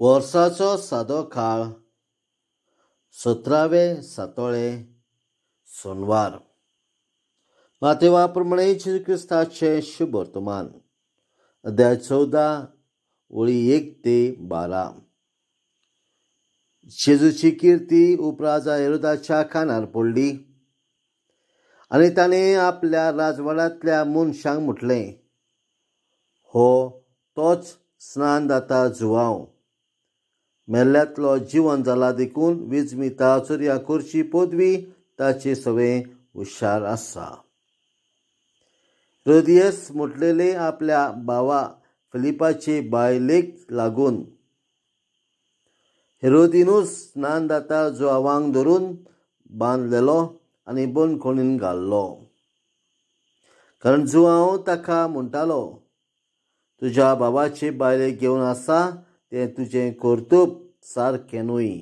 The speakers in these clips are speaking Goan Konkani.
वर्साचो सादो काळ 17वे सातोळे सोनवार. मातेवा प्रमाणे जेजू क्रिस्ताचें शुभ वर्तमान, अध्याय 14 ओळी 1 ते 12. जेजूची किर्ती उपराजा हेरोदाच्या कानार पडली आनी ताणें आपल्या राजवाड्यांतल्या मनशांक म्हटलें, हो तोच स्नानदाता जुवांव, मेल्ल्यांतलो जिवन जाला देखून विजमिता चोरयां करची पदवी ताचे सगळें हुशार आसा. हेरोदियस म्हटलेले आपल्या भावा फिलिपाचे बायलेक लागून हेरोदिनूच स्नानदाता जुवांक धरून बांदलेलो आनी बंदखणीन घाल्लो. कारण जुवांव ताका म्हणटालो, तुज्या बाबाचे बायलेक घेवन आसा तें तुजें कर्तुब सारकें न्हय.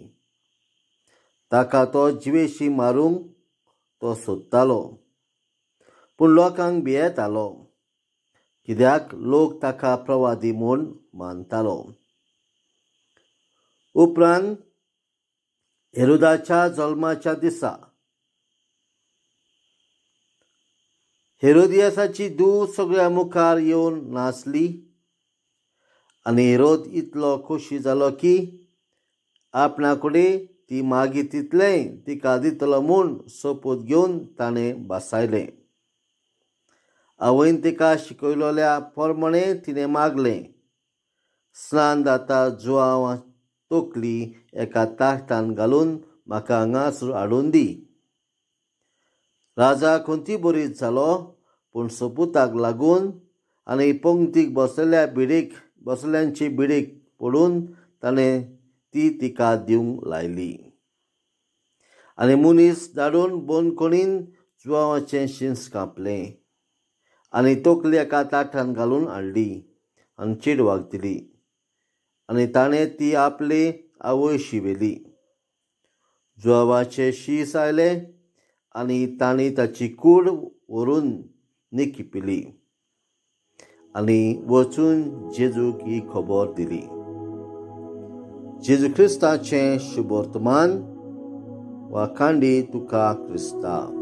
ताका तो जिवेशी मारूंक तो सोदतालो, पूण लोकांक भियेतालो, कित्याक लोक ताका प्रवादी म्हूण मानतालो. उपरांत हेरोदाच्या जल्माच्या दिसा हेरोदियासाची धूव सगळ्या मुखार येवन नाचली आनी हेरोद इतलो खोशी जालो की आपणा कडेन ती मागीर तितलेंय तिका दितलो म्हूण सोपूत घेवन ताणें बसायलें. आवयन तिका शिकयलोल्या प्रमाणें तिणें मागलें, स्नानदाता जुवांव तकली एका ताकटान घालून म्हाका हांगासर हाडून दी. राजा खंती बरीच जालो, पूण सोपुताक लागून आनी पंक्तीक बसलेल्या बिडीक बसल्यांची बिडीक पडून ताणें ती तिका दिवंक लायली आनी मनीस धाडून बंदखणीन जुवांवाचें शींस कापलें आनी तकली एका ताटान घालून हाडली आनी चेडवाक दिली आनी ताणें ती आपली आवयशी व्हेली. जुवांवाचें शीस आयलें आनी तांणी ताची कूड व्हरून निकिपिली आनी वचून जेजूक ही खबर दिली. जेजू क्रिस्ताचें शुभ वर्तमान. वाखांडी तुका क्रिस्ता.